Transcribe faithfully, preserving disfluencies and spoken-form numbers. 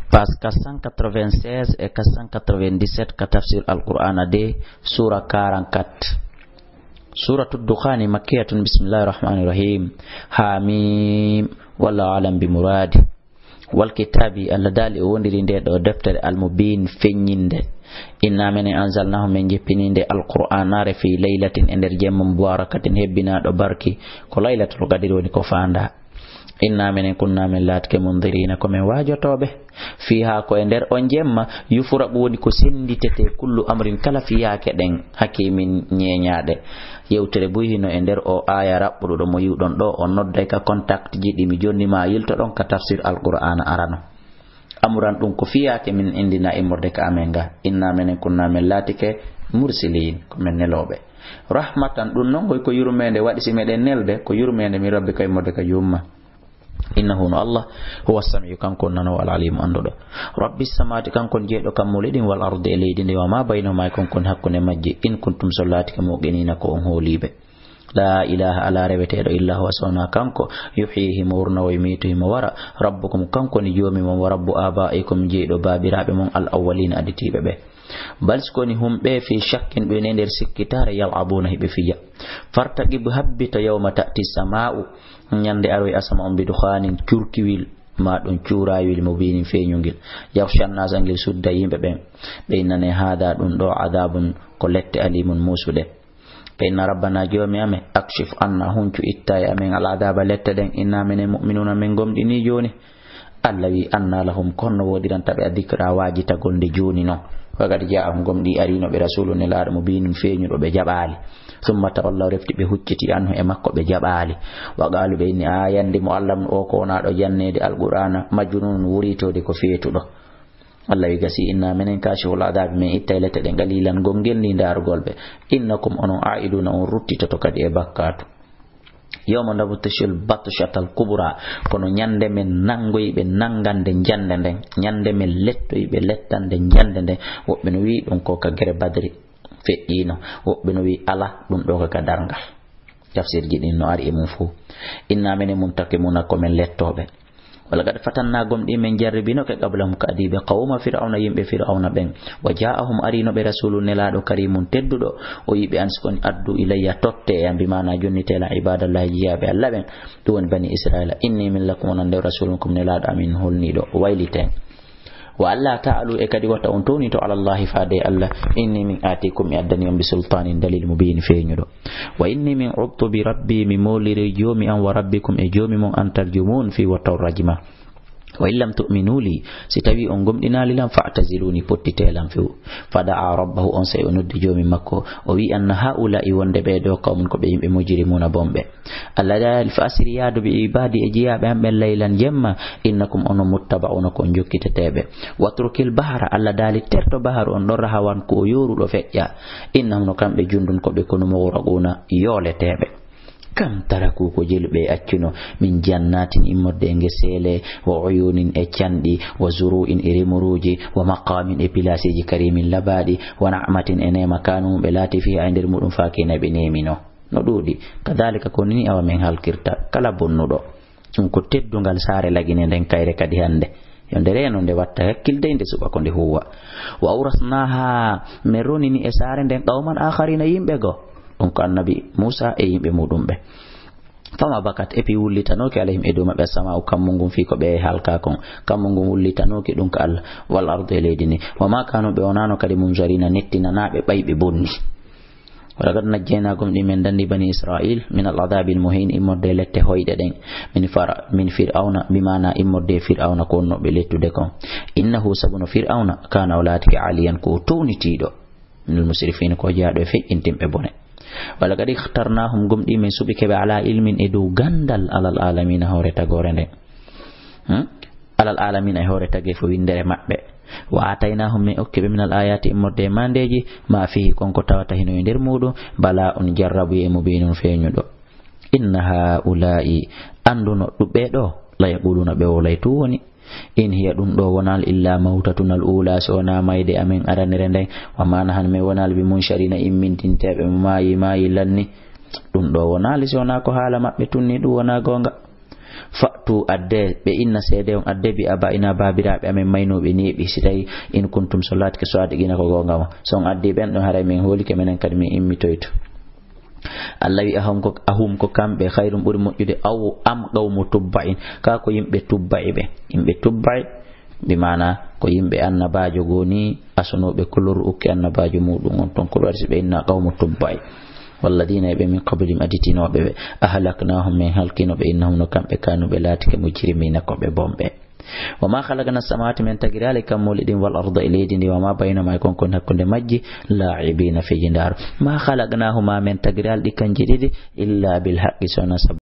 Page quatre cent quatre-vingt-seize e quatre cent quatre-vingt-dix-sept ka tafsir Alqur'aana de, suura quarante-quatre. Suuratu Dukhaani makkiyatun, bismillaahi rahmaani rahiim. Haa miim, wallaahu a'lam bi muraadi. Wal kitaabi, Allah daali o wondiri nde ɗo deftere, al mubiin, feññinde. Inna menen anzalnaahu, men jippini nde Alqur'aanaare, fii laylatin, e nder jemma, mubaarakatin, hebbinaaɗo barki, ko laylatul qadri woni ko faandaa. Inna menen kunna men laatike munziriina, ko men waajotooɓe. Fiihaa, ko e nder on jemma, yufraqu, woni ko sennditete, kullu amrin, kala fiyaake ɗen, hakiimin, ñeeñaaɗe. Yewtere buy hino e nder o aaya raɓɓuɗo ɗo mo yi'uɗon ɗo, on nodday ka contact ji ɗi mi jonni ma yiltoɗon ka tafsir Alqur'aana arano. Amuran ɗum ko fiyaake min inndina immorde ka amen ga. Inna menen kunna men laatike mursiliin, ko men nelooɓe. Rahmatan, ɗum non koy ko yurmeende waɗi si meɗen nelde, ko yurmeende min rabbi ka immorde ka jumma. Innahu, no Allah, huwa samiu, kanko on nanoowo, al alimu, annduɗo. Rabbi samawaati, kanko on jeyɗo kammuuli ɗin, wal ardi, e leydi ndi, wa ma baynahuma, e kon kon hakkunde majji, in kuntum, so laatike, muuqiniina, ko on hooliiɓe. Laa ilaaha, alaa reweteeɗo, illaa huwa, so wonaa kanko, yuhyi, himo wurna, wa yumiitu, himo wara, rabbukum, kanko woni joomi mon, wa rabbu abaikum, jeyɗo baabiraaɓe mon, al awwaliina, aditiiɓe ɓe. Bal, si ko woni, hum ɓe, fii shakkin, ɓe woni e nder sikkitaare, yal'abuuna, hiɓe fija. Fartaqib, habbito, yawma ta'ti samaa'u, ñande aroy asama on, bi dukhaanin, curkiwil, ma ɗum cuuraawil, mubiinin, feeñungil. Yaghsha nnaasa, ngil sudda yimɓe ɓen. Ɓe innane, haadaa, ɗum ɗo, adaabun, ko lette, aliimun, muusuɗe. Ɓe inna, rabbana, joomi amen, akshif anna, huncu, itta e amen, al adaaba, lette ɗen, inna menen mu'minuuna, men gomɗinii jooni. Allah wi, anna lahum, ko honno wooɗiranta ɓe, addikra, waajitagol nde jooni non. Wa qad jaa'ahum, gomɗii ariino ɓe, rasuulun, nelaaɗo, mubiinun, feeñuɗo, ɓe jaɓaali. Summa tawallaw, refti ɓe hucciti, anhu, e makko, ɓe jaɓaali. Wa qaalu, ɓe inni, a yandi mo Allah, o ko wonaa ɗo janneede Alqur'aana, majnuun, wuriitoode, ko feetuɗo. Allah wi, gasi, inna menen kaashiful adaabi, men ittay lette ɗen, qaliilan, gongel ni ndaarugol ɓe. Innakum, onon, aa'iduuna, on ruttitoto kadi e bakkaatu. Yawma nabtishul batshatal kubra, kono ñande men nangoy ɓe nangande jande nden, ñande men lettoy ɓe lettande jande nden. Woɓɓe no wi'i ɗum ko ka gere Badri feƴƴiino, woɓɓe no wi'i ala, ɗum ɗo ko ka darngal. Tafsirji ɗin no ari e mum fuu. Inna menen muntaqimuuna, ko men lettooɓe. Wa laqad fatannaa, gomɗii men jarribinoke, qablahum, ko adii ɓe, qawma Fir'awna, yimɓe Fir'awna ɓen. Wa jaa'ahum, ariino ɓe, rasuulun, nelaaɗo, kariimun, tedduɗo. O wi'i ɓe, an, si ko woni, addu ilayya, totte e am, bi maanaa jonnitee lan, ibaadallaahi, jiyaaɓe Allah ɓen, ɗum woni bani Israa'iila. Innii, min, lakum, onon, nde rasuulun, ko mi nelaaɗo amin holniiɗo, wayliteen. Wa allaa ta'alu, e kadi wata on townito, alallaahi, faade e Allah. Innii, min, aatiikum, mi addanii on, bi sultaanin, dalil, mubiin, feeñuɗo. Wa innii, min, udtu bi rabbii, mi mooliri joomi am, wa rabbikum, e joomi mon, an tarjumuun, fii wata on rajma. Wa in lam tu'minuu lii, si tawii on gomɗinaali lan, fa'taziluunii, pottitee lan few. Fada'aa rabbahu, onsay o noddi joomi makko, o wi'i, anna haa'ulaa'i, wonde ɓee ɗoo, qawmun, ko ɓe yimɓe, mujrimuuna, bonɓe. Allah daali, fa asri, yaadu, bi ibaadii, e jiyaaɓe am ɓen, laylan, jemma, innakum, onon, muttaba'uuna, ko on jokkiteteeɓe. Watrukil bahra, Allah daali, terto baharu on ɗon, rahawan, ko o yooruɗo, feƴƴa. Innahum, no kamɓe, jundun, ko ɓe konu, mughraquuna, yooleteeɓe. Kam tarakuu, ko jelu ɓe accuno, min jannaatin, immorde e ngeseele, wa uyuunin, e canɗi, wa zuruu'in, e remuruuji, wa maqaamin, e pilaasiiji, kariimin, labaaɗi, wa na'matin, e neema, kaanuu, ɓe laati, fiihaa, e nder muuɗum, faakiina, ɓe neemino. No ɗuuɗi. Kadaalika, ko nii, awa, men halkirta kala bonnuɗo. Ɗum ko teddungal saare Lagine nden, kayre kadi hannde. Yo nde reeno, nde watta hakkilde, nde suɓa ko nde huuwa. Wa awrasnaahaa, men ronini e saare nden, qawman aakhariina, yimɓe goo. Ɗum ko annabi Muusaa e yimɓe muuɗum ɓe. Famaa bakat, epi wullitanooki, alayhim, e dow maɓɓe, assamaa'u, kammu ngun, fii ko ɓe halkaa kon. Kammu ngun wullitanooki ɗum ka Allah, wal ardu, e leydi ndi. Wa maa kaanuu, ɓe wonaano kadi, munzariina, nettinanaaɓe, ɓay ɓe bonni. Wa laqad najjaynaa, gomɗii men danni, banii Israa'iil, minal adaabil muhiin, immorde e lette hoyɗe ɗen, min fara-, min Fir'awna, bi maanaa immorde e Fir'awna ko wonnoo ɓe lettude kon. Innahu, sabu no Fir'awna, kaana, o laatike, aaliyan, ko o townitiiɗo, minal musrifiin, ko o jeyaaɗo e feƴƴintinɓe bone. Wa laqad ikhtarnaahum, gomɗii men suɓike ɓe, alaa ilmin, e dow ganndal, alal aalamiina, hoore tagoore nden. Hmm? Alal aalamiina, e hoore tageefo winndere maɓɓe. Wa aataynaahum, min okki ɓe, minal aayaati, immorde e maandeeji, maa fiihi, kon ko tawata hino e nder muuɗum, balaa'un, jarrabuye, mubiinun, feeñuɗo. Inna haa'ulaa'i, anndu no ɗuɓɓe ɗoo, la yaquuluuna, ɓe wowlay tun woni. In hiya, ɗum ɗoo wonaali, illaa mawtatunal uulaa, so wonaa mayde amen aranere nden, wa maa nahnu, men wonaali, bi munshariina, immintinteeɓe, mo maayi, maayi lanni. Ɗum ɗoo wonaali, so wonaa ko haala maɓɓe tun nii, ɗum wonaa goonga. Fa'tu, adde, ɓe inna seede on, adde bi aba'ina, baabiraaɓe amen maynooɓe neeɓi, si tawi in kuntum, so laatike sadiqina, ko goonga ma. So on addi ɓen ɗon, haray min hoolike, menen kadi min immitoyto. Allah wi ahum ko, ahum ko kamɓe, khayrun ɓuri moƴƴude, aw am qawmu tubba'in, ka ko yimɓe tubba'i ɓe. Yimɓe tubba'i, bi maana ko yimɓe annabaajo goo ni, asunooɓe kulor ukke annabaajo muuɗum on ton, ko ɗum waɗi si ɓe inna qawmu tubba'i. Walladina e ɓe min qablihim additinooɓe ɓe, ahlaknahum min halkino ɓe, innahum no kamɓe kanu ɓe laatike mujrimina ko ɓe bonɓe. Wa ma khalaqna samawati men tagiraali kammuuli ɗin wal arda e leydi ndi, wa ma baynahuma e kon kon hakkunde majji, la'ibina fijindaaru. Ma khalaqnahuma men tagiraali ɗi kanji ɗiɗi, illa bil haqqi sona sabu